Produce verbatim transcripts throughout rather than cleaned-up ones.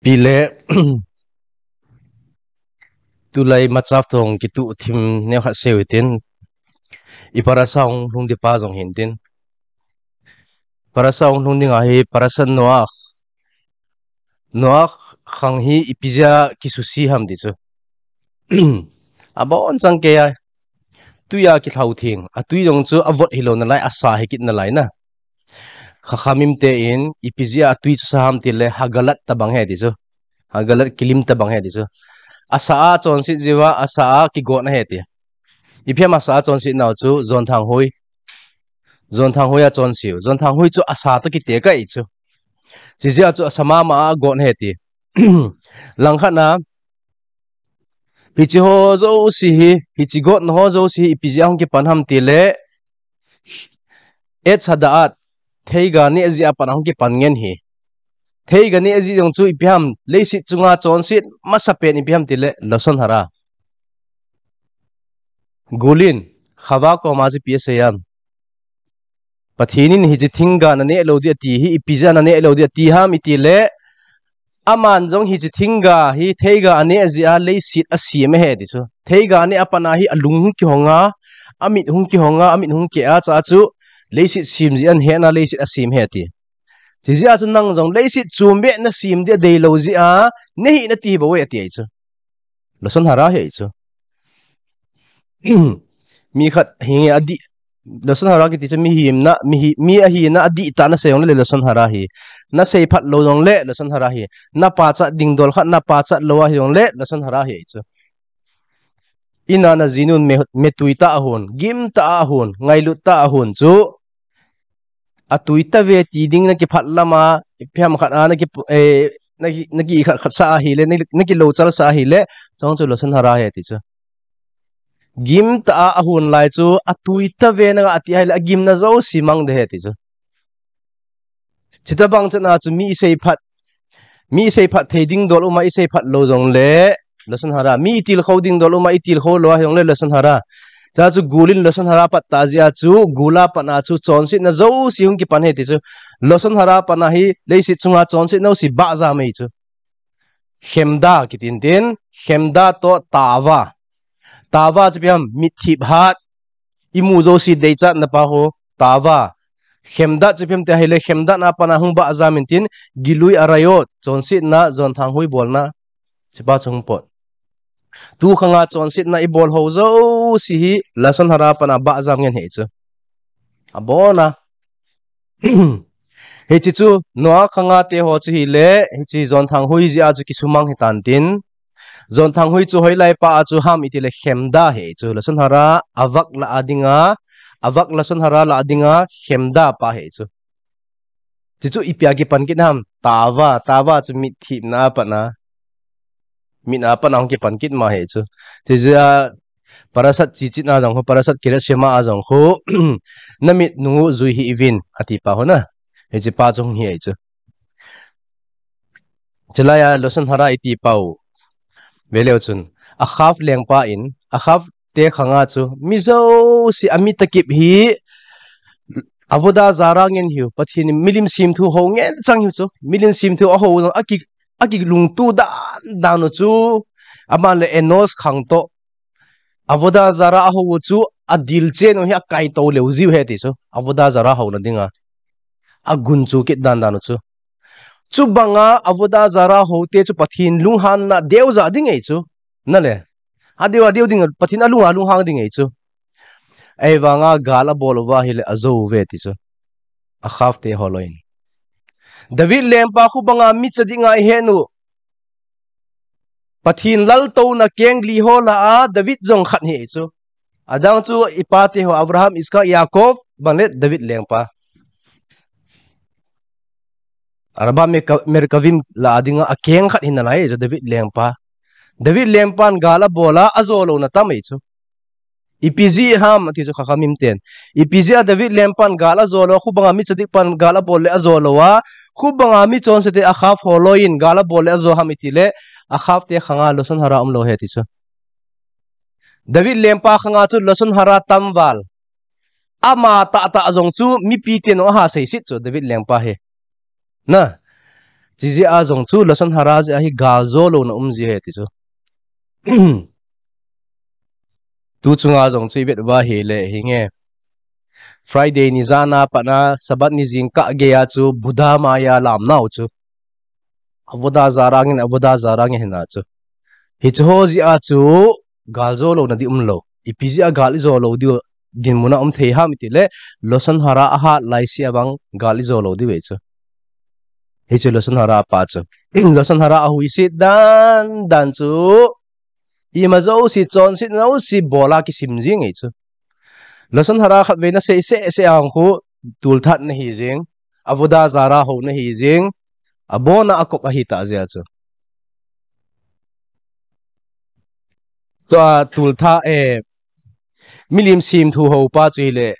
Pile, tulai machav thong kitu thim neo khat seo hitin. I parasa hung lhung di pa jong hintin. Parasa hung lhung ding ahi, parasa Noah. Noah khang hi ipi jeh a kisusi ham ti chu. Abon chang kei a. Tui a kilhau thing. A tui jong chu a vot hilou nalai, a sa hi kit nalai na. Kha kha mim te in, ipi jeh a tui chu sa ham ti le, hagalat tabang he ti chu. Hagalat kilim tabang he ti chu. A sa a chonset jiu a, a sa a kigot na he ti. Ipi ham a sa a chonset nau chu, jon thang hui. Jon thang hui a chonsiu. Jon thang hui chu a sa to kite ka i chu. Chi jeh a chu a sa mama a got na he ti. Langkhat na, Hichi ho jouse hi, hichi gotna ho jouse hi, ipi jeh a hung kipan ham ti le, Etz Hadaat, theiga neh jeh a pat a hung kipan ngen hi. Theiga neh jeh jong chu ipi ham, leiset chunga chonset, masapen ipi ham ti le, Lashon Hara. Gulin, Chava koma chu ipi asei ham. Pathen in hichi thingga naneh lou ding ati hi, ipi jeh a naneh lou ding ati ham iti le, aman jong hichi thingga hi theiga aneh jeh a leiset asem ahi ti chu. Theiga aneh a pat a hi alung hung kihong a, amit hung kihong a, amit hung keh a, cha chu leiset sem jeh a ahet na leiset asem ahi ti. Chi jeh a chu nang jong leiset chom beh nasem ding adei lou jeh a, nahi nati bou e ati ahi chu. Lashon Hara ahi chu. Mi khat hi adih, Lashon Hara kiti chu mi hina, mi hi, mi ahina adih tah nasei jong le Lashon Hara ahi. Nasei phat lou jong le Lashon Hara ahi. Napachat ding dol khat, napachat lou ahi jong le Lashon Hara ahi chu. Ina najinun me, metui tah a hon, gim tah a hon, ngailut tah a hon chu. Atui tave ti ding nakiphat lam a, ipi ham khat a naki, eh, naki, naki khat khat sa ahi le, naki, naki lo chal sa ahi le, chong chu Lashon Hara ahi ti chu. Gim tah a ahon lai chu, atui tave na ati ahi le, agimna jouse mang ding ahi ti chu. Chuti bang chan a chu mi isei phat, mi isei phat thei ding dol um a isei phat lou jong le, Lashon Hara. Mi itilkhou ding dol um a itilkhou lou ahi jong le Lashon Hara. Cha chu gulin Lashon Hara pat tah jeh a chu, gul a pat a chu chonsetna jouse hung kipan ahi ti chu. Lashon Hara pat a hi leiset chunga chonsetna jouse bahjam ahi chu. Chemda kiti in tin, chemda toh tava. Tava chu ipi ham, mitthip hat. Imu jouse deichat na pa ho, tava. Chemda chu ipi ham ti ahi le, chemda na pat a hung bahjam in tin, gilui arayot, chonsetna, jon thang hui bolna. Chupa chu hung pot. Tu khang a chonsetna ibol ho jouse hi, Lashon Hara pat a bahjam ngen ahi chu. Abon a. Hichi chu, Noah khang a te ho chu ahi le, hichi jon thang hui jeh a chu kisumang ahi tan tin. Jon thang hui chu hoilai pa a chu ham iti le chemda ahi chu. Lashon Hara, avak la a ding a, avak Lashon Hara la a ding a, chemda pa ahi chu. Chi chu ipi a kipan kit ham, tava, tava chu mitthip na a pat a. Mit a pat a hung kipan kit ma ahi chu. Chi jeh a Parashat Chitzit a jong khu, Parashat Kiryat Shema a jong khu, namit nung u jui hih uvin, ati pa ho na. Hichi pa chu hung hi ahi chu. Chulai a Lashon Hara iti pa u. Ve leu chun. Achav lengpa in, Achav te khang a chu, mi jouse a mi takip hi, Avodah Zarah ngen ahiu, Pathen in milim semthu ho ngen chang ahiu chu. Milim semthu a ho u, aki, akilungtup dan dan u chu, aman le Enosh khang toh. Avodah Zarah a ho u chu, adil chen u hi akaito leu jiu ahi ti chu. Avodah Zarah ho na ding a. Agun chu kit dan dan u chu. Chubang a Avodah Zarah ho te chu Pathen lunghanna deuja ding ahi chu. Na le. Adeu, adeu ding, Pathen a lung a lunghang ding ahi chu. Ahivang a gal abol uva ahi le ajo uve ti chu. Achav te ho loi in. David lengpa khu bang a mi tzadik ngai ahi nu. Pathen laltouna keng li ho la a David jong khat ahi chu. Adang chu ipa te ho Abraham, Isaac, Yaakov, bang le David lengpa. Arba Merka-, Merkavim la a ding a, akeng khat ahi nalai chu David lengpa. David lengpan gal abol a, ajo louna tam ahi chu. Ipi jeh ham, ati chu Chachamim ten. Ipi jeh a David lengpan gal ajo lou, khu bang a mi tzadik pan gal abol le ajo lou a, khu bang a mi chonse te Achav ho loi in gal abol le ajo ham iti le, Achav te khang a Lashon Hara umlou ahi ti chu. David lengpa khang a chu Lashon Hara tam val. Ama tahtah jong chu mipi ten jong aha seiset chu David lengpa hi. Na. Chijeh a jong chu lashon hara jeh a hi gal jo louna um ji ahi ti chu. Tu chunga jong chu i vet uva ahile hinge, Friday ni jan a pat a Sabbath ni jingkah gei a chu Buddha Maya lamnau chu, Avodah Zarah ngen, Avodah Zarah ngen hina chu. Hichu ho jeh a chu gal jo louna di um lou. Ipi jeh a gal i jo lou diu dinmun a um thei ham i ti le, lashon hara a hat lai seh a vang gal i jo lou diu ahi chu. Hichu lashon hara pa chu. Lashon hara a huiset dan dan chu ima jouse, chonset jouse bol a kisim jing ahi chu. Lashon hara khatvei na sei seh seh a khu tulthat na hi jing, Avodah Zarah hou na hi jing, abon a akop ahi ta jeh a chu. Tua tulthat, eh, milim semthu hou pa chu hile,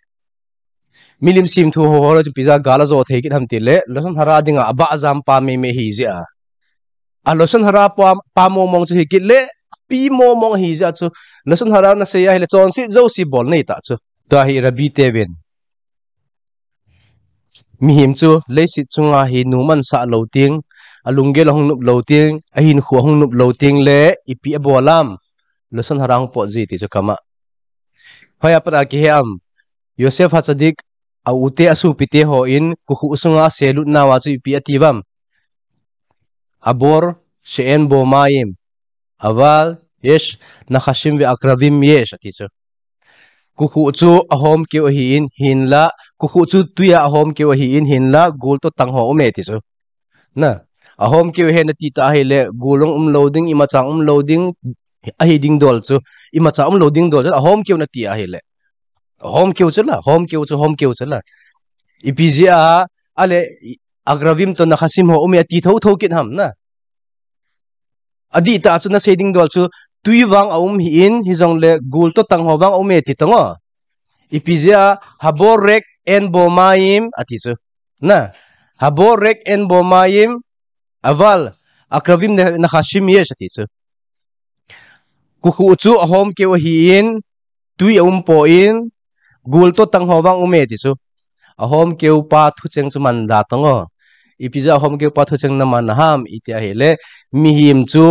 milim semthu hou ho le chu ipi jeh a gal a jo thei kit ham ti le, lashon hara dinga abah jam pa mei mei hi jeh a. A lashon hara pa, pa mong mong chu hi kit le, pi mong mong hi jeh a chu. Lashon hara na sei ahile chonset jouse bol nei ta chu. Tua hi Rabbi teuvin. Mihem chu leiset chunga hi numan sah lou teng, alunggel ahung nop lou teng, ahinkho ahung nop lou teng le, ipi abol am? Lashon hara hung pot ji ti chu kama. Hoiya pat a kihe am? Yosef HaTzadik a u te a sopi te hon kukhuh sunga aselut nauva chu ipi ati uvam? Abor she'en bo mayim, aval yesh nachasim ve'akrabim yesh ati chu. Kukhuh chu ahom keu ahin, hinla, kukhuh chu tui a ahom keu ahin, hinla, gul toh tang ho um e ti chu. Na, ahom keu hen ati ta ahile, gul jong um lou ding, imacha um lou ding, ahi ding dol chu, imacha um lou ding dol chu, ahom keu na ti ahile. Ahom keu chu la, hom keu chu, hom keu chu la. Ipi jeh a, ale, akrabim toh nachasim ho um e ati thotho kit ham na. Adih tah chu na sei ding dol chu, tui vang aum hih in, hijongle gul toh tang ho vang aum e ti tong o. Ipi jeh a, habor she'en bo mayim ati chu. Na, habor she'en bo mayim, aval, akrabim nachasim yesh ati chu. Kukhuh chu ahom keu ahin, tui aum poi, gul toh tang ho vang um e ti chu. Ahom keu pa thucheng chu man da tong o. Ipi jeh a ahom keu pa thucheng na man ham i ti ahile, mihem chu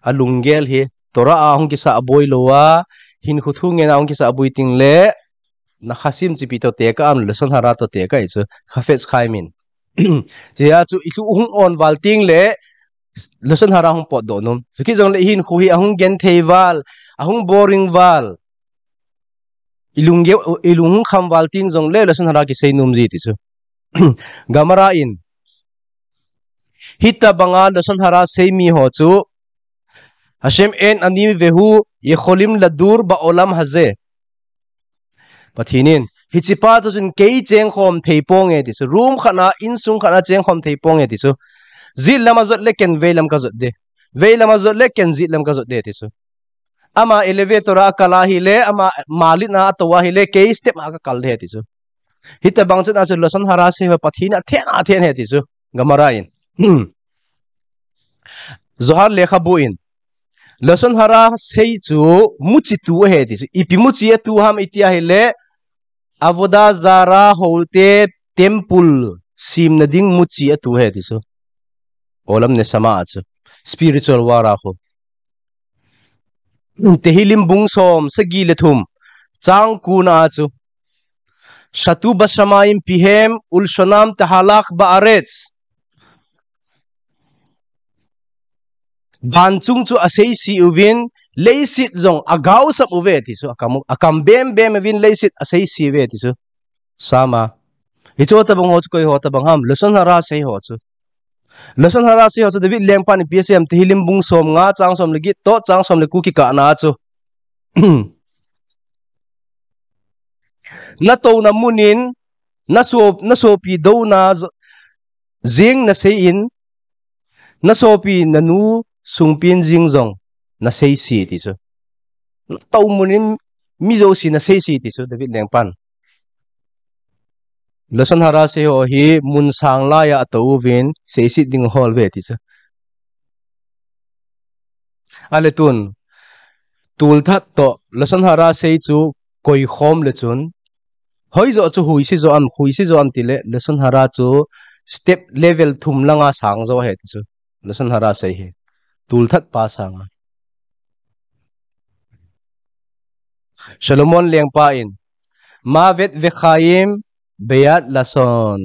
alunggel hi Torah a hung kisah boi lou a, hinkho thu ngen a hung kisah boi teng le, nachasim chu ipi toh tekah am? Lashon hara toh tekah ahi chu, Chafetz Chaim in. Chea chu i lhu hung on val teng le, lashon hara hung potdoh nom. Chukit jongle hinkho hi ahung genthei val, ahung boring val. I lung ge, i lung hung kham val teng jongle lashon hara kisei nom ji ti chu. Gemara in, hitabanga lashon hara sei mi ho chu, Hashem en ani vehu yecholim ladur ba'olam hazeh. Pathen in, hichepa toh chun kei chengkhom thei ponge ti chu. Room khat a, insung khat a chengkhom thei ponge ti chu. Jet lam a jot le ken vei lam ka jot ding. Vei lam a jot le ken jet lam ka jot ding ti chu. Ama elevator a akal ahile, ama malit na atou ahile, kei step a kakal ding ti chu. Hitabang chan a chu lashon hara sei ho Pathen in athen athen e ti chu. Gemara in. Zohar lekhabu in, lashon hara sei chu muchi tu ahi ti chu. Ipi muchi atu ham i ti ahile, Avodah Zarah hote temple semna ding muchi atu ahi ti chu. Olam neshama a chu. Spiritual war a chu. Tehillim bung som sagi le thum, chang ko na a chu. Shatu bashamayim pihem ulshonam tehalach ba'aretz. Van chung chu aseise uvin, leiset jong agaosap uve ti chu, akam, akam bem bem uvin leiset aseise uve ti chu. Sama. Hichu tabang ho chu koi ho tabang ham, lashon hara sei ho chu. Lashon hara sei ho chu David lengpan ipi asei em, Tehillim bung som nga, chang som le get toh chang som le ko kikah na chu. Natouna mun in, na so, na sopi douna jeng nasei in, na sopi nanu sungpen jeng jong naseise ti chu. Natou mun in mi jouse naseise ti chu, David lengpan. Lashon hara sei ho hi mun sang lai a atou uvin, seiset ding hol uve ti chu. Ale tun, tulthat toh lashon hara sei chu koikhom le chun, hoijo chu huise jo am, huise jo am ti le, lashon hara chu step level thum langa sang jo ahi ti chu. Lashon hara sei hi. Tulthat pa sanga. Solomon lengpa in, Mavet vechaim beyad lashon.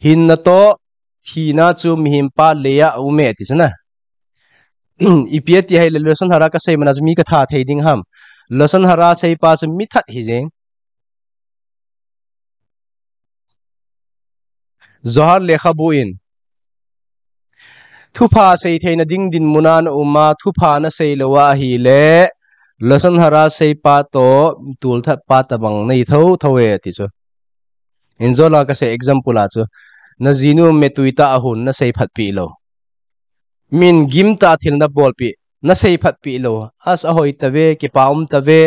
Hinna toh thina chu mihem pa leiya aume ti chu na. Ipi ati ahile lashon hara kasei mana chu mi katha thei ding ham. Lashon hara seipa chu mi that hi jeng. Zohar lekhabu in, thupha sei theina ding dinmuna na uma, thupha nasei lou ahile, lashon hara seipa toh tulthat pa tabang nahi thotho e ti chu. Injo la kasei example a chu, najinu metui tah a hung nasei phatpeh lou. Min gimtah thil nabolpeh, nasei phatpeh lou. As ahoi tave, kipa um tave,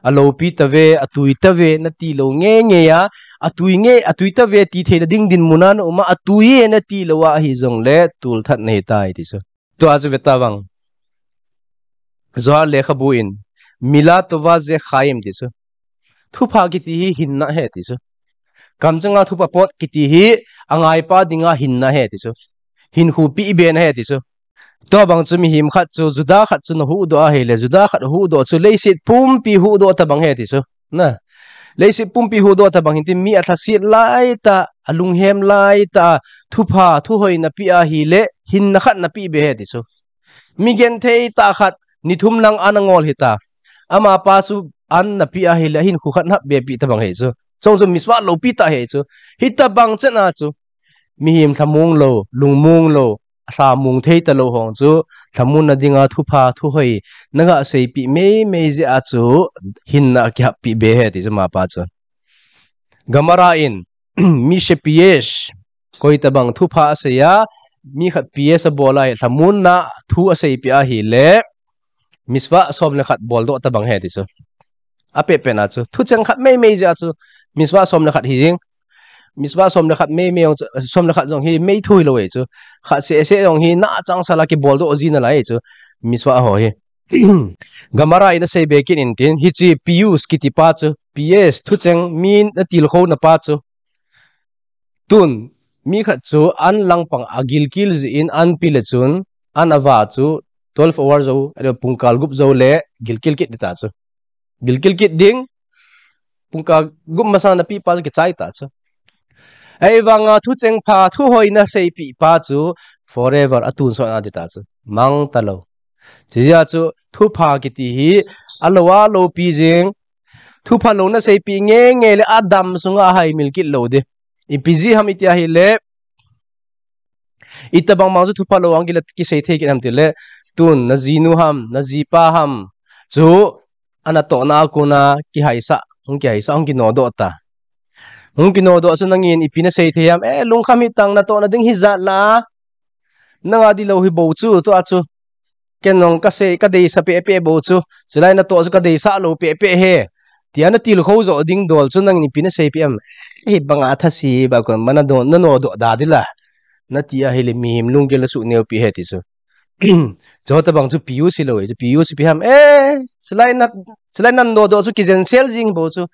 aloupi tave, atui tave, nati lou ngeingei a, atui nge, atui tave ti theina ding dinmuna na uma, atui e nati lou a ahi jongle, tulthat nahi tai ti chu. Tua chu veta vang. Zohar lekhabu in, Mila tova ze chaim ti chu. Thupha kiti hi hinna ahi ti chu. Kamchanga thupha pot kiti hi angaipa dinga hinna ahi ti chu. Hinkho peh bena ahi ti chu. Tua bang chu mihem khat chu, Juda khat chu nahuhdoh ahile, Juda khat huhdoh chu leiset pumpi huhdoh tabang ahi ti chu. Na. Leiset pumpi huhdoh tabang hin tin mi alhaset laitah, alunghem laitah, thupha, thuhoi napeh ahile, hinna khat napeh be ahi ti chu. Mi genthei tah khat, ni thum lang an angol hita. Amapa chu an napeh ahile, ahinkho khat nahap be peh tabang ahi chu. Chong chu mitzvah loupi tah ahi chu. Hitabang chan a chu. Mihem lhamong lou, lungmong lou, alhamong thei talou hong chu. Lhamonna dinga thupha, thuhoi. Naga seipeh meimei jeh a chu. Hinna akihappeh be ahi ti chu mapa chu. Gemara in, mi shepiyesh. Koi tabang thupha asei a, mi khat piyesh abol a hi, lhamonna thu aseipeh ahile, mitzvah som le khat boldoh tabang ahi ti chu. Apehpeh na chu. Thucheng khat meimei jeh a chu, mitzvah som le khat hi jing. Mitzvah som le khat meimei jong chu, som le khat jong hi meithu hilou ahi chu. Khat seh seh jong hi na changsal a kiboldoh ji nalai ahi chu. Mitzvah ho hi. Gemara in asei be kit in tin, hiche piyush kiti pa chu, piyesh, thucheng, mi natilkhou na pa chu. Tun, mi khat chu an langpang agilkel jeh in an pile chun, an ava chu twelve hour jou, ahilouleh pungkal gup jou le gilkel kit ding ta chu. Gilkel kit ding, pungkal gup masang napeh pa chu kichai ta chu. Ahivanga thucheng pha, thuhoi naseipeh pa chu forever atonsot a ding ta chu. Mang talou. Chujeh a chu thupha kiti hi alou a loupi jing. Thupha lou naseipeh ngeingei le adam sunga ahaimil kit lou ding. Ipi jeh ham iti ahile, itabang bang chu thupha lou a hung kile kisei thei kit ham tile, tun najinu ham, najipa ham chu anatohna a kona kihaisah, hung kihaisah, hung kinodoh ta. Hung kinodoh chu nangin ipi nasei thei ham, eh, lungkham hitang, natohna ding hijat la. Nanga ding lou hi bou chu, tua chu. Ken jong kasei, kadeisah pehpeh bou chu. Chulai natoh chu kadeisah lou pehpeh ahi. Tia natilkhou jo ding dol chu nangin ipi naseipeh ham. Hibanga thase ba kon bana don, nanodoh da ding la. Nati ahile mihem lunggel asuh neopi ahi ti chu. Chutabang chu piyush hilou ahi chu, piyush ipi ham. Eh, chulai na, chulai nanodoh chu kijensel jing bou chu.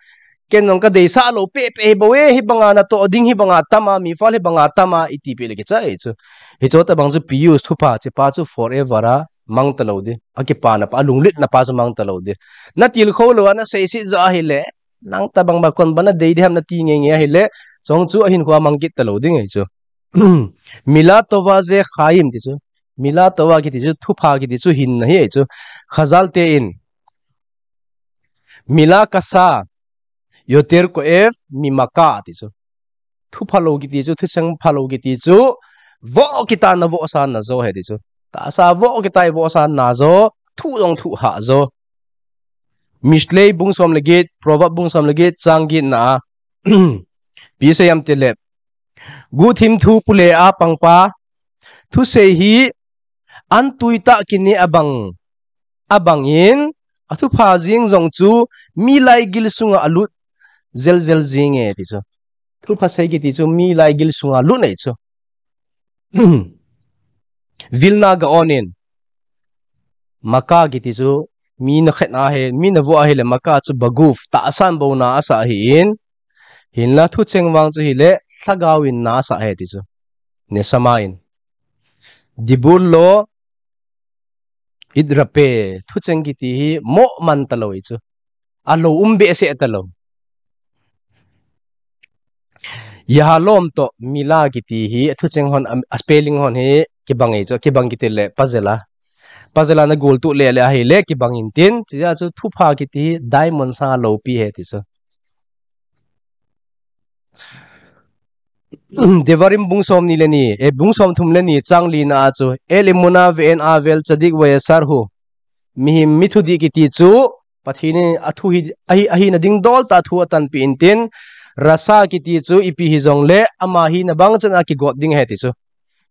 Ken jong kadeisah lou pehpeh hi bou e, hibanga natoh ding hibanga tama, mifal hibanga tama, itipeh le kichai chu. Hichutabang chu piyush thupha, chepa chu forever a mang talou ding. Akipana pa, alunglutna pa chu mang talou ding. Natilkhou lou a naseiset jo ahile, nang tabang ba kon bana dei ding ham nati ngeingei ahile, chong chu ahinkho a mang kit talou ding ahi chu. Mila tova ze chaim ti chu. Mila tova kiti chu, thupha kiti chu hinna ahi chu. Chazal te in, Mila kasha yoter koev mi maka ti chu. Thuphalou kiti chu, thucheng phalou kiti chu, voh kita navohsa najo ahi ti chu. Tahsa voh kita ivohsa najo, thu jong thuhah jo. Mishlei bung som le get, Proverb bung som le get, chang get na a. Ipi asei ham tile, guhthim thu pule a pangpa, thusei hi an tuitah kine abang, abangin, athupha jeng jong chu mi laigil sunga alut jeljel jenge ti chu. Thupha sei kiti chu mi laigil sunga lut ahi chu. Vilna Gaon in, maka kiti chu mi nakhet ahi, mi navoh ahile maka chu baguf, tahsan bouna asah ahin, hinla thucheng vang chu hile, lhagao in na asah ahi ti chu. Neshama in. Dibur lo idrape, thucheng kiti hi mo man talou ahi chu. Alou um behseh talou. Yahalom to mila kiti hi, athucheng hon, a, a spelling hon hi, kibang ahi chu, kibang kiti le, puzzle a. Puzzle a na gol tu le le ahile, kibang in tin, chujeh chu thupha kiti hi, diamond sanga loupi ahi ti chu. Devarim bung som ni le ni, e bung som thum le ni, chang li na a chu, El emuna ve'en avel tzadik vayetzer hu. Mihem mi thudih kiti chu, Pathen in athu hi, ahi, ahina ding dol tah thu atanpeh in tin, rasha kiti chu ipi hijongle, ama hina bang chan a kigot ding ahi ti chu.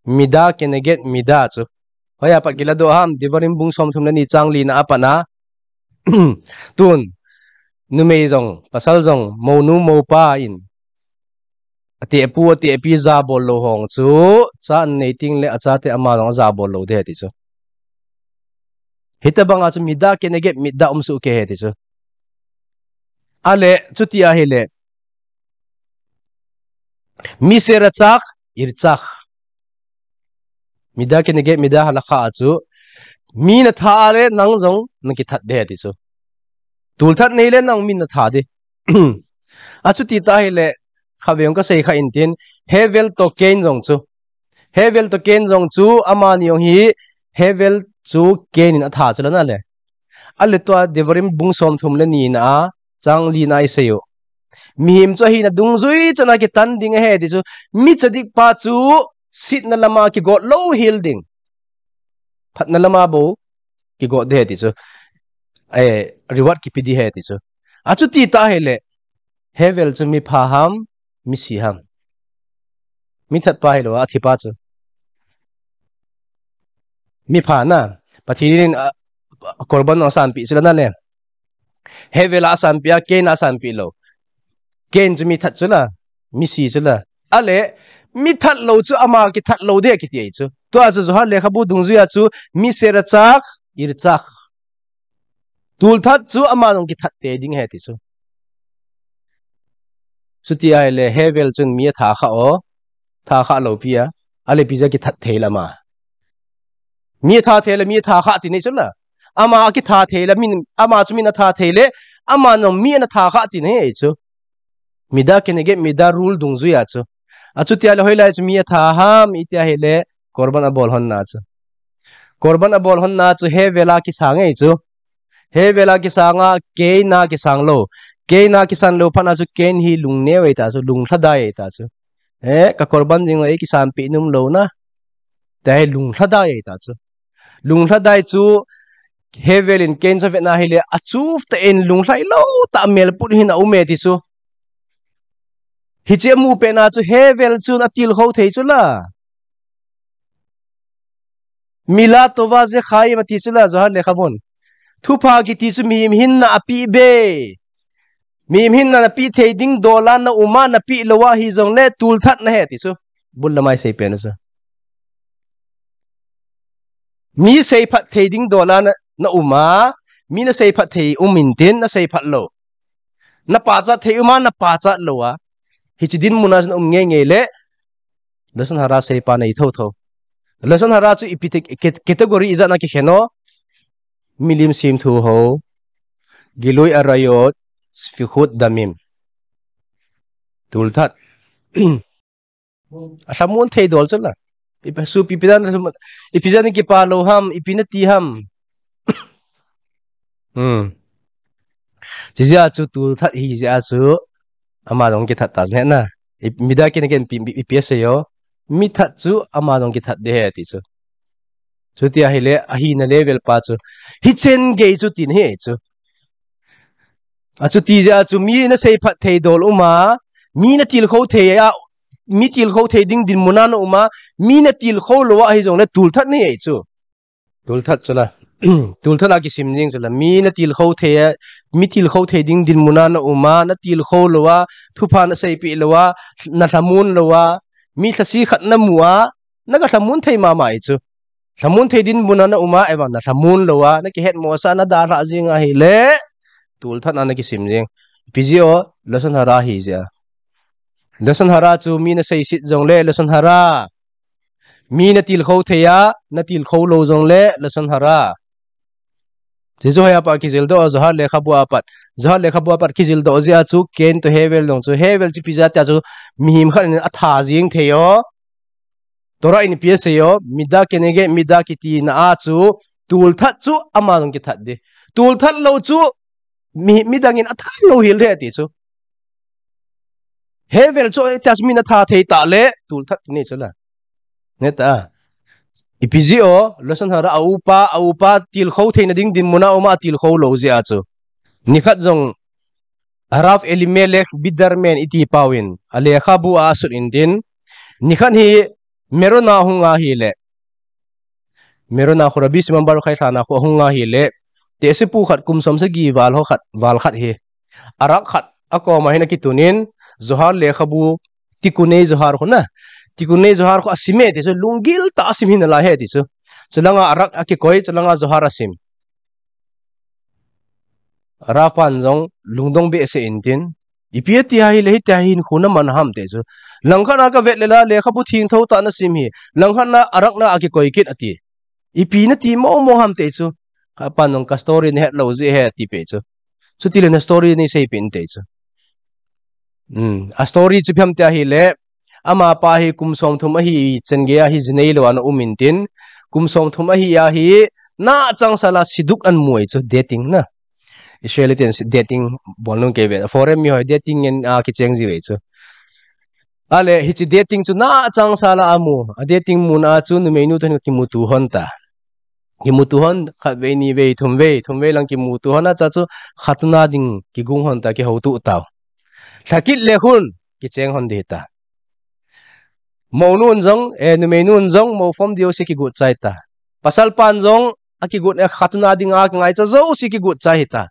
Mida keneged mida chu. Hoiya pat kiladoh ham, Devarim bung som thum le ni chang li na a pat na. Tun, numei jong, pasal jong, mounu moupa in. Ateh pu, ateh pi jabol lou hong chu, cha anei teng le achate ama jong ajabol lou ding ahi ti chu. Hitabang a chu mida keneged mida um soh kei ahi ti chu. Ale, chuti ahile. Mi seratzach, irtzach. Mida keneged mida halakha a chu. Mi natha le nang jong nakithat ding ahi ti chu. Tulthat nei le nang mi natha ding. Achuti ta ahile, khatvei jong kasei kha in tin, Hevel to Cain jong chu. Hevel to Cain jong chu, amani jong hi, Hevel chu Cain in atha chu la na le. Ale tua Devarim bung som thum le ni na a, chang li na a isei u. Mihem chu ahina dungjui chan a kitan ding ahi ti chu, mi tzadik pa chu, sihna lama kigot lou hel ding. Phatna lama bou, kigot ding ahi ti chu. Eh, reward kipe ding ahi ti chu. Achuti ta ahile, Hevel chu mi pha ham, mi si ham. Mi that pa hilou, athi pa chu. Mi pha na, Pathen in, a, a korban asanpeh chu la na le. Hevel a asanpeh a, Cain a asanpeh lou. Cain chu mi that chu la, mi si chu la. Ale, mi that lou chu ama kithat lou ding kiti ahi chu. Tua chu Johan lekhabu dungjui a chu, mi seratzach, irtzach. Tulthat chu ama jong kithat tei ding ahi ti chu. Chuti ahile, Hevel chun mi atha kha o, tha kha lou pi a, ale ipi jeh a kithat thei le ama. Mi atha thei le, mi atha kha ti nei chu la. Ama kitha thei le, min, ama chu min atha thei le, ama jong mi ana tha kha ti nei chu. Mida keneged mida rule dungjui a chu. Achuti ahile hoilai chu mi atha ham, iti ahile, korban abol lhon na chu. Korban abol lhon na chu Hevel a kisang ahi chu. Hevel a kisang a, Cain a kisang lou. Cain a kisang lou phat na chu Cain hi lungneo ahi ta chu, lunglhadai ahi ta chu. Eh, ka korban jing ei kisanpeh nom lou na. Tia hi lunglhadai ahi ta chu. Lunglhadai chu Hevel in Cain chu avet na ahile, achuh tah in lunglhai lou tah a melput hin aum e ti chu. Hiche amu pet na chu Hevel chun atilkhou thei chu la. Mila tova ze chaim ati chu la Johan lekhabun. Thupha kiti chu mihem hinna apeh be. Mihem hinna napeh thei ding dol a na um a, napeh lou a hijongle tulthat nahi ti chu. Bul lamai sei pen chu. Mi seiphat thei ding dol a na, na um a, mi naseiphat thei um in tin, naseiphat lou. Napachat thei um a, napachat lou a. Hiche dinmun a chun um ngeingei le, lashon hara seipa nei thotho. Lashon hara chu ipi te, ke, category ijat na kikhen o. Milim semthu ho. Gilui arayot, sfikhut damim. Tulthat. Alhamon thei dol chu la. Ipi, sopi ipi dan, ipi dan kipa lou ham, ipi nati ham. Hmm. Chijeh a chu tulthat hi jeh a chu ama jong kithat ta jeh na. I, mida ken ken pi, pi, ipi asei o. Mi that chu ama jong kithat ding ahi ti chu. Chuti ahile, ahina level pa chu. Hichen gei chu tin ahi chu. Achuti jeh a chu mi naseiphat thei dol um a, mi natilkhou thei a, mi tilkhou thei ding dinmun a na um a, mi natilkhou lou a hijongle tulthat nahi chu. Tulthat chu la. Tulthat a kisim jing chu la. Mi natilkhou thei a, mi tilkhou thei ding dinmun a na um a, natilkhou lou a, thupha naseipeh lou a, nalhamon lou a, mi lhasi khat namu a, naka lhamon thei mama ahi chu. Lhamon thei dinmun a na um a, ahivang nalhamon lou a, nakihetmosah a nadalhah jing ahile, tulthat a nakisim jing. Ipi jeh o, lashon hara hi jeh a. Lashon hara chu mi nasei sit jongle lashon hara. Mi natilkhou thei a, natilkhou lou jongle lashon hara. Jesu hoiya pat kijildoh, Zohar lekhabu a pat. Zohar lekhabu a pat kijildoh jeh a chu Cain toh Hevel jong chu, Hevel chu ipi jeh a tia chu mihem khat in atha jing thei o. Torah in ipi asei o, mida keneged mida kitina a chu, tulthat chu ama jong kithat ding. Tulthat lou chu mi, midang in athat lou hel ding ati chu. Hevel chu tia chu min atha thei tah le, tulthat kiti chu la. Neta. Ipi jeh o, lashon hara a upa, a upa tilkhou theina ding dinmun a um a tilkhou lou jeh a chu. Nikhat jong Harav Elimelech Biderman iti pau in, alekhabu a asut intin. Nikhat hi Meron a hung ahile. Meron a khu Rabbi Shimon Bar Yochai lhan a khu ahung ahile. Tehsepu khat kum som sagi val ho khat, val khat hi. Arak khat, akoma hin akitun in, Zohar lekhabu, Tikkunei Zohar khu na. Tikkunei Zohar khu asim e ti chu, lunggil tah a asim hi nalai e ti chu. Chulanga arak akikoi, chulanga Zohar asim. Rav pan jong lungdong behseh intin. Ipi ati ahile hitia hi hinkho naman ham ti chu. Langkhat na kavet le la lekhabu thengtho tah nasim hi. Langkhat na arak na akikoi kit ati. Ipi nati mong mong ham ti chu. Khat pan jong ka story nahet lou jeh ahi ati peh chu. Chuti le na story nei seipeh in ti chu. Hmm, a story chu ipi ham tia ahile, amapa hi kum som thum ahi chan gei a hi jinei lou a ana um intin, kum som thum ahi a hi, na changsal a shidduch ana mu e chu, dating na. Israeli ten dating bol nung kei ve. Foreign mi hoi dating in a kicheng ji ve chu. Ale, hiche dating chu na changsal a amu. A dating muna chu numeinu toh hin kimuto hon ta. Kimuto hon khat vei, ni vei, thum vei, thum vei lang kimuto hon a cha chu khatuna ding kigung hon ta, kihouto tau. Lhakit le khun kicheng hon ding ta. Mounun jong, eh, numeinun jong, mouform jouse kigot chai ta. Pasal pan jong, akigot, eh, khatuna ding a kingaicha jouse kigot chai hita.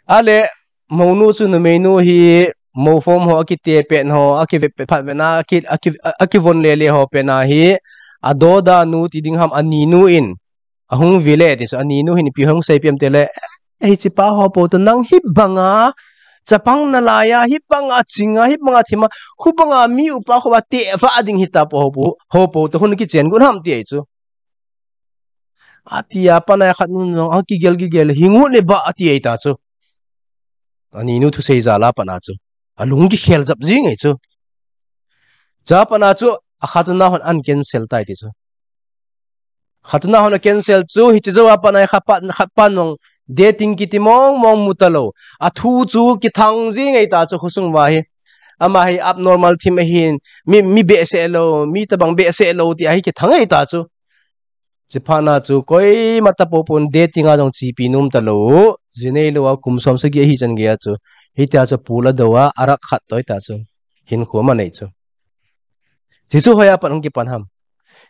Ale, mounu chu numeinu hi, mouform ho, akite pen ho, akive pe phat vena, aki, aki, akivon lele ho pena hi, adodanu ti ding ham aninu in, ahung vile ti chu, aninu hin ipi hung seipeh em tile, eh, hichepa ho po toh nang hibanga, chapang nalai a, hibanga chinga, hibanga thima, hubanga mi upa khoa teva ding hita po ho po, ho po toh hung kichen got ham ti ahi chu. Atia panai khatnun jong, akigel kigel, hingu ne ba ati ahi ta chu. Aninu thusei jal a pana chu. Alung kikhel jap jing ahi chu. Cha pana chu, akhatuna hon ana cancel tai ti chu. Khatuna hon a cancel chu, hiche jou a panai khat pan, khat pan jong, dating kiti mong mong mu talou. Athu chu kithang jing ahi ta chu, khosung uva hi. Ama hi abnormal thim ahin, mi, mi behseh lou, mi tabang behseh lou ti ahi kithang ahi ta chu. Chuphat na chu koima tapoupou in dating a jong chepi nom talou. Jinei lou a kum som sagi ahi chan gei a chu. Hitia chu pula dou a arak khat toh hita chu. Hinkho aman ahi chu. Hichu hoiya pat hung kipan ham.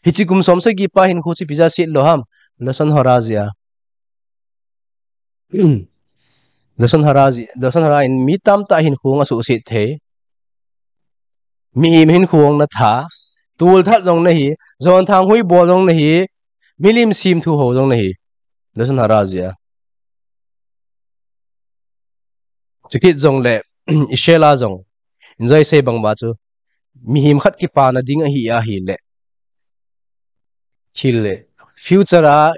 Hiche kum som sagi pa hinkho chu ipi jeh a set lou ham. Lashon hara jeh a. Lashon hara jeh, lashon hara in mi tamtah hinkho asuhset thei. Mihem hinkho natha, tulthat jong nahi, jonthang hui bol jong nahi, milim semthu ho jong nahi. Lashon hara jeh a. Chukit jongle, Israel a jong. Injoi sei bang ba chu. Mihem khat kipana ding ahi ahile. Thil le. Future a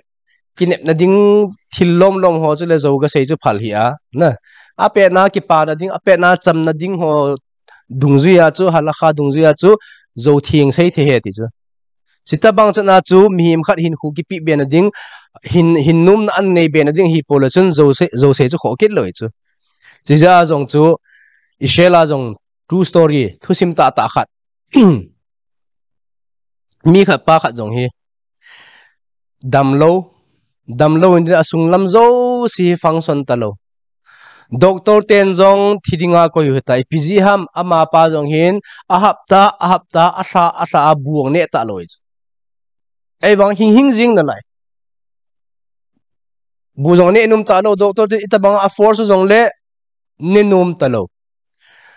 kinepna ding thil lom lom ho chu le jou kasei chu phal hih a. Na. Apetna kipana ding, apetna chamna ding ho dungjuia chu, halakha dungjuia chu, jou theng sei thei ahi ti chu. Chuti bang chan a chu, mihem khat hinkho kipe bena ding, hin, hin nomna anei bena ding hi pole chun jouse, jouse chu khoh kit lou chu. Chujeh a jong chu, Israel a jong true story, thusim tahtah khat. Mi khat pa khat jong hi. Damlou, damlou in asung lam jouse hi function talou. Doctor ten jong thi dinga koi u hita, ipi jeh ham amapa jong hin, ahapta, ahapta, alha, alha, abu ong neh talou. Ei vang hing hing jing nalai. Bu jong neh nom talou, doctor te itabang a force jongle, neh nom talou.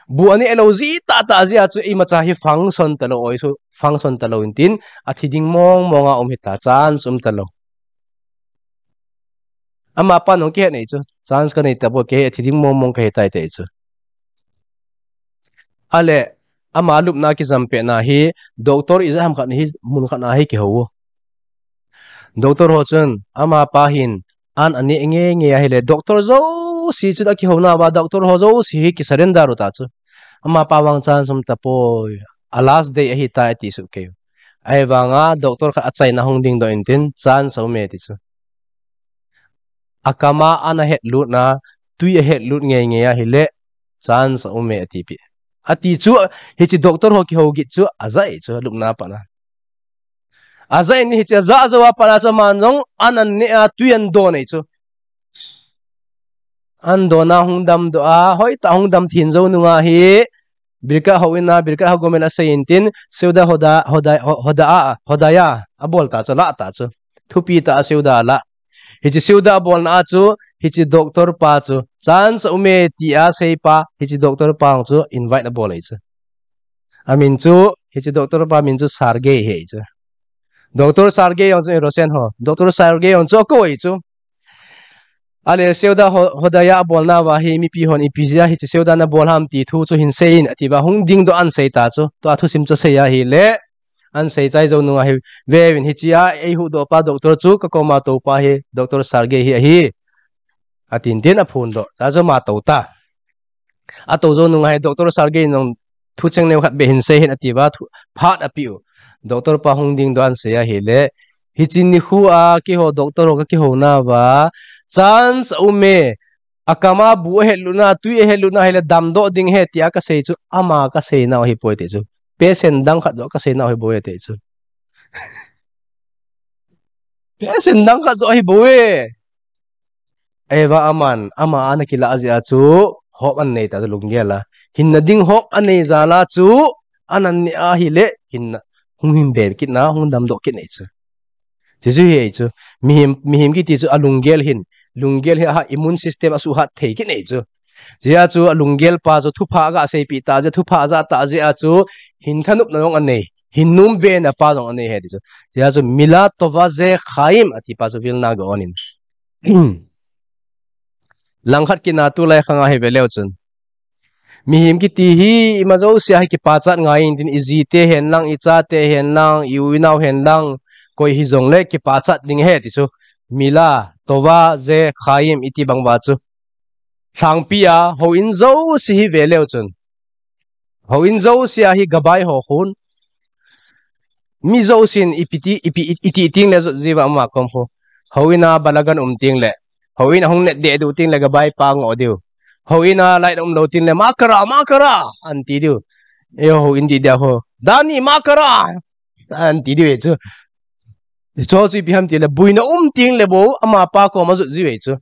Bu aneh lou jeh tahtah jeh a chu imacha hi function talou, oi chu function talou intin, athi ding mong mong a um hita, chance um talou. Amapa nung kihet nei chu, chance kanei tapou, kei athi ding mong mong kahi tai ti chu. Ale, ama lupna kijam pet na hi, doctor ijat ham khat hi, mun khat na hi kihou. Doctor ho chun, amapa hin, an ane nge nge ahile, doctor jouse chun akihou nauva, doctor ho jouse hi kisurrender u ta chu. Amapa vang chance um tapoi, a last day ahi ta ati soh kei. Ahivanga, doctor khat achaina hung dingdoh intin, chance aume ti chu. Akama an ahet lut na, tui ahet lut nge nge ahile, chance aume ati pi. Ati chu, hiche doctor ho kihou git chu, ajah e chu, lupna pat na. Ajah in hiche ajah jou a pat na chu aman jong, an ane a, tui an don e chu. An don a hung damdoh a, hoitah hung dam thim jou nunga hi, Birkat houin a, Birkat Hagomer asei intin, Seuda Hoda, Hoda, Ho-, Hoda a, Hodaya, abol ta chu, alah ta chu. Thupi tah a Seuda alah. Hiche Seuda abolna a chu, hiche doctor pa chu, chance aume tia asei pa, hiche doctor pa chu, invite abol e chu. Amin chu, hiche doctor pa min chu Sergei ahi chu. Doctor Sergei jong chu, Russian ho. Doctor Sergei jong chu akou e chu. Ale Seuda Ho-, Hodaya abolnauva hi mipi hon ipi jeh a hiche Seuda nabol ham ti thu chu hin seiyin atiuva hung dingdoh an sei ta chu. Tua thusim chu asei ahile. An sei chai jou nunga hi veuvin hichea eihuhdoh pa doctor chu kakoma toupa hi doctor Sergei hi ahi. Atin tin aphondoh. Chua chu ama tou ta. Atou jou nunga hi doctor Sergei in jong thucheng neo khat beh hin sei hih in atiuva thu, phat apeh u. Doctor pa hung dingdoh an sei ahile. Hiche nikho a keiho doctor ho kakihou nauva. Chance aume. Akama bu ahet lut na, tui ahet lut na ahile damdoh ding ahi tia kasei chu. Ama kasei nau ahipoi ti chu. Patient dang khat joh kasei nau ahibouve ti chu. Patient dang khat joh ahibouve. Ahivang aman, ama ana kilah jeh a chu, hope anei ta chu lunggel a. Hinna ding hope anei jal a chu, an ane ahile, hinna, hung hin be kit na, hung damdoh kit na ahi chu. Chuchu ahi chu, mihem, mihem kiti chu alunggel hin, lunggel hi a immune system asuhat thei kit na ahi chu. Hijeh a chu alunggel pa chu thupha aga seipeh ta jeh, thupha ajah ta jeh a chu, hin thanopna jong anei, hin nom bena pa jong anei ahi ti chu. Hijeh a chu, Mila Tova Ze Chaim ati pa chu Vilna Gaon in. Langkhat kit na tulai khang a hi ve leu chun. Mihem kiti hi ima jouse a hi kipachat ngai intin iji te hen lang, icha te hen lang, i-u inao hen lang, koi hijongle kipachat ding ahi ti chu. Mila Tova Ze Chaim iti bang uva chu. Lhangpi a, houin jouse hi ve leu chun. Houin jouse a hi gabai ho khun. Mi jousen ipi ti, ipi, iti ting le jot jiuva ama kom khu. Houin a balagan um ting le. Houin a hung net deh diu ting le gabai pa ngoh diu. Houin a light um lou ting le, "Makara, makara," an ti diu. Eiho houin dih dia ho. "Dani, makara," an ti diu ahi chu. Hicho chu ipi ham ti le, boina um ting le bou, ama pa kom a jot jiu ahi chu.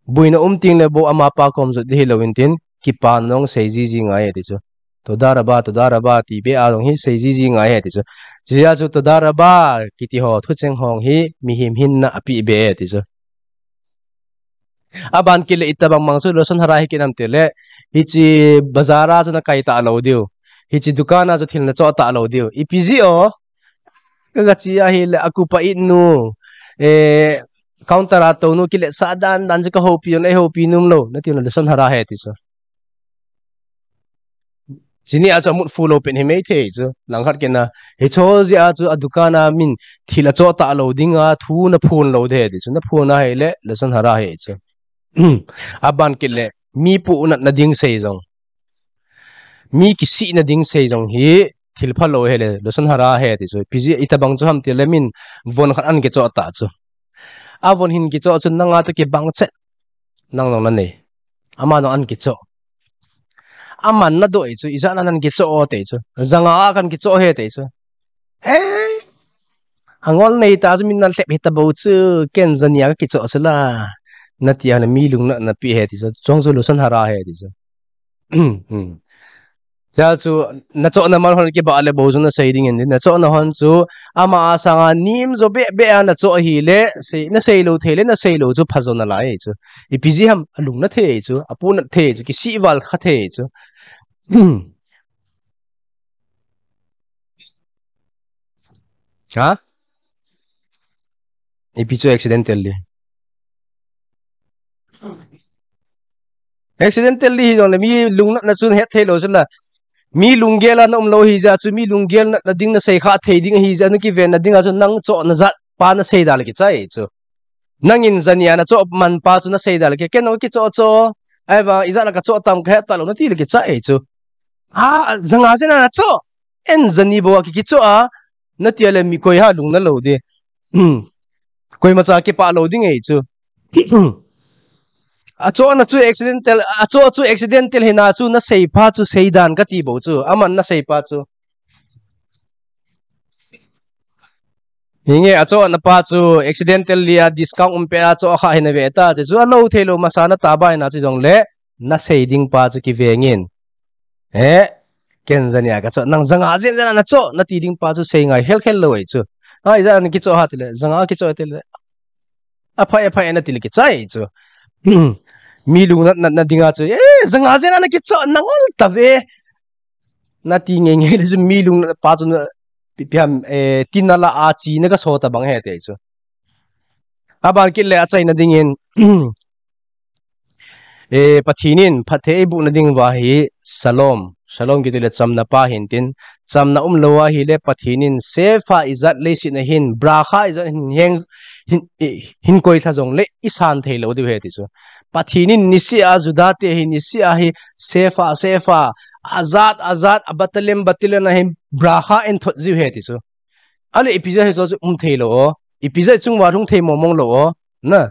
Boina um ting le bou ama pa kom jot ding hilou intin, kipana jong sei jiji ngai ahi ti chu. Toda raba, toda raba, ti beh a jong hi sei jiji ngai ahi ti chu. Hijeh a chu toda raba, kiti ho, thucheng ho hi, mihem hinna apeh beh ahi ti chu. Aban kit le itobang bang chu, lashon hara hi kit ham ti le, hiche bazar a chu nakai talou diu. Hiche dukan a chu thil nachoh talou diu. Ipi jeh o, Kaga che ahile, akupa it nu, eh, counter a tou nu, kiletsah dan dan chu kahoupi un, eihoupi nom lou, nati un, lashon hara ahi ti chu. Chuni a chu amut fu lou pen hi mei thei chu, langkhat kit na. Hicho jeh a chu adukan a min thil achoh talou dinga, thu naphon lou ding ahi ti chu, naphon ahile, lashon hara ahi chu. Aban kit le, mi pohnatna ding sei jong. Mi kisihna ding sei jong hi thil phalou ahile, lashon hara ahi ti chu. Ipi jeh, itobang chu ham ti le min von khat an kichoh ta chu. Avon hin kichoh chu nanga toh kibang chet. Nang jong nanei. Ama jong an kichoh. Aman nadoh ahi chu, ijat nan an kichoh o ti chu. Janga a kan kichoh ahi ti chu. Eh, angol nei ta chu min nalhep hita bou chu, ken jani a kakichoh chu la. Nati a le mi lungnatna pe ahi ti chu. Chong chu lashon hara ahi ti chu. Chua chu, nachohna man hon kibah le bou chu nasei ding in, nachohna hon chu, ama a sanga nem jo beh beh a nachoh ahile, sei, nasei lou thei le, nasei lou chu phajo nalai chu. Ipi jeh ham, alung na thei chu, apohnat thei chu, kisih val kha thei chu. Ha? Ipi chu accidentally. Accidentally hijongle mi lungnatna chun het thei lou chu la. Mi lunggel a na um lou ahi jeh a chu, mi lunggel na, na ding na sei kha thei ding ahi jeh a, na kiven na ding a chu, nang choh na jat pa na sei da le kichai chu. Nangin jani a na choh man pa chu na sei da le ki, ken nong kichoh choh. Ahivang, ijat na ka choh tam ka he ta lou na ti le kichai chu. A, janga jeh a na choh. En jani bou a ki kichoh a, na ti a le mi koi ha lung na lou di. Koima cha kipah lou ding ahi chu. A choh na chu accidental, a choh chu accidental hi na chu na sei pa chu sei dan ka ti bou chu. Aman na sei pa chu. Hinge a choh na pa chu accidental li a discount um pe a choh kha hi na ve ta. Chu a lou thei lou masa na ta bai na chu jong le na sei ding pa chu kiveng in. Eh, ken jani a ka choh, nang janga jeh a na choh, na ti ding pa chu sei ngai khel khel lou ahi chu. A, ijat na kichoh ha ti le, janga kichoh ti le. A phai, a phai na ti le kichai chu. Mi lung na, na, na ding a chu, eh, janga jeh a na kichoh, na ngol ta ve. Na ti nge nge le chu mi lung na pa chu na pi, pi ham, eh, tin na la a chi na ka so ta bang he te chu. Aban kit le a chai na ding in, Eh, Pathen in phatthei eiboh na ding uva hi shalom. Shalom kiti le chamna pa hin tin, chamna um lou ahi le Pathen in sefa ijat leiset a hin, bracha ijat hin heng, hin, eh, hin koi lha jong le i san thei lou diu ahi ti chu. Pathen in nisih a Juda te hi nisih a hi sefa, sefa, ajat, ajat, a battalion, battalion a hin bracha ein thot jiu ahi ti chu. Ale ipi jeh a hi chu um thei lou o. Ipi jeh a chung uva lhung thei mong mong lou o. Na.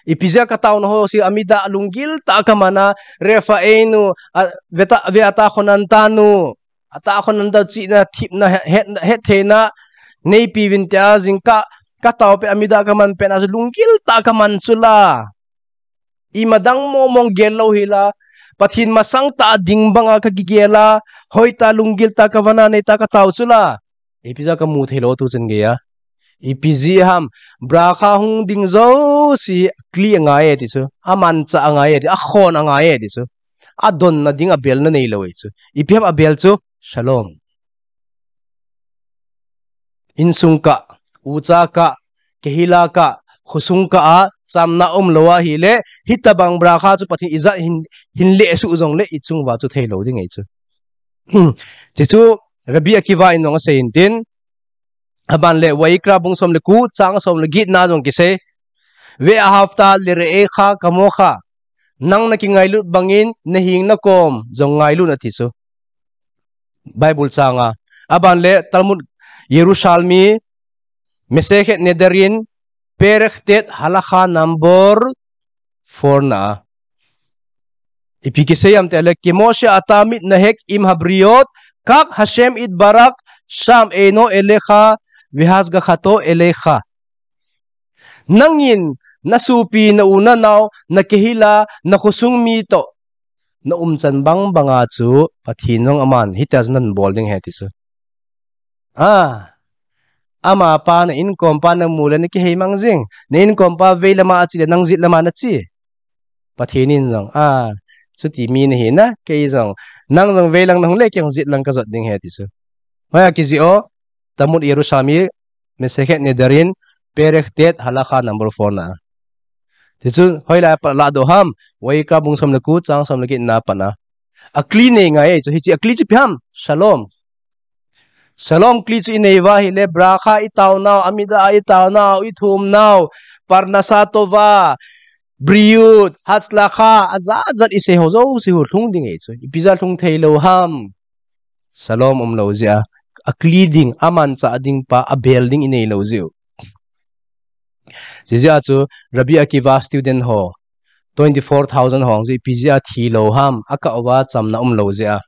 Ipi jeh a ka taona ho si a mi da lunggil ta ka man a, Rephaim nu, a, ve ta, ve a ta khonanta nu. A ta khonanta chihna, thipna, het, het, het theina. Nei pi vin tia jing ka, ka tao pe a mi da ka man pen a chu lunggil ta ka man chu la. Ima dang mong mong gel lou hi la, Pathen masang ta ding banga ka kigel a, hoi ta lunggil ta ka vana nei ta ka tao chu la. Ipi jeh a ka mu thei lou tu chen gei a. Ipi jeh ham, bracha hung ding jouse kli a ngai e ti chu. A manchah a ngai e ti, a khon a ngai e ti chu. A don na ding a bel na nei lou e chu. Ipi ham a bel chu, shalom. Insung kah, ucha kah, kehila kah, khosung kah a, chamna um lou ahi le, hitabang bracha chu Pathen ijat hin, hin leh suh jong le, i chung uva chu thei lou ding ahi chu. Hmm. Ti chu, Rabbi Akiva in jong asei in tin, aban le, Vayikra bung som le ko, chang som le get na jong kisei. Ve'ahavta lire'echa kamocha. Nang na kingailut bangin, na hing na kom, jong ngailut ati chu. Bible chang a. Aban le Talmud Yerushalmi, Mesechet Nedarim, Perek Tet, Halakha number four na. Ipi kisei am ti le, Kemo she'ata mitnahek im habriot, kach Hashem yitbarach sham eino elecha, vehashgachato elecha. Nangin, na sopi, na u, na nao, na kehila, na khosung mi toh, na umchan bang banga chu, Pathen jong aman, hitia chu nan bol ding ahi ti chu. A, ama pa na inkom pa na mu le na kihei mang jing, na inkom pa vei lama ache le nang jet lama na che. Pathen in jong, a, chuti mi na hi na, kei jong, nang jong vei lang na hung le kei jong jet lang ka jot ding ahi ti chu. Hoiya kijih o, Talmud Yerushalmi, Mesechet Nedarim, Perek Tet, Halakha number four na. Ti chu, hoilai a pat la doh ham, Vayikra bung som le ko, chang som le get na pat na. A kli nei ngai e chu, hiche a kli chu ipi ham, shalom. Shalom kli chu i nei uva ahi le, bracha i tao nau, Amida i tao nau, i thum nau, parnasa tova, briut, hatslakha, ajat jat i sei ho jouse hi lhung ding ahi chu. Ipi jeh a lhung thei lou ham. Shalom um lou jeh a, a kli ding, a manchah ding pa, a bel ding i nei lou jeh u. Hijeh a chu Rabbi Akiva student ho, twenty-four thousand ho chu ipi jeh a thi lou ham, a kah uva chamna um lou jeh a.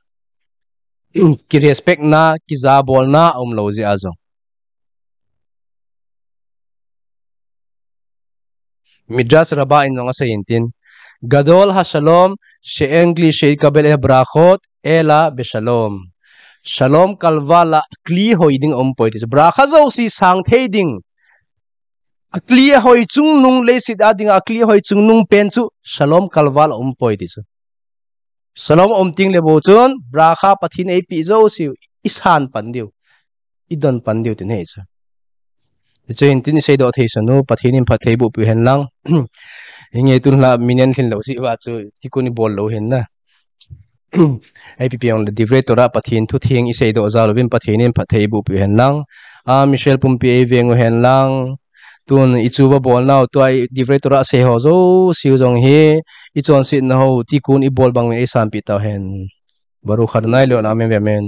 Ki respect na, kijabolna um lou jeh a jong. Midrash Rabbah in jong asei in tin, Gadol hashalom, she'en kli she'ikabel et habrachot, ela beshalom. Shalom kalval a kli hoi ding umpoi ti chu. Bracha jouse sang thei ding. A kli hoi chungnung leiset a dinga, a kli hoi chungnung pen chu, shalom kalval a umpoi ti chu. Shalom um teng le bou chun, bracha Pathen in eipeh jouse u, i san pan diu, i don pan diu ti ahi chu. Ti chu hin tin i seidoh thei sun u, Pathen in phatthei boh peh u hen lang. Hinge tun la minute lhin lou jeh uva chu, tikun i bol lou hin na. Ipi pi jongle Divrei Torah Pathen thutheng isei doh jal uvin Pathen in phatthei eiboh peh u hen lang. A, Michelle pumpi eiveng u hen lang. Tun ichu va bol nau tua Divrei Torah sei ho jouse u jong hi ichonsetna ho tikkun ibol bang uvin eisanpeh tau hen. Baruch Adonai le'olam amen ve'amen.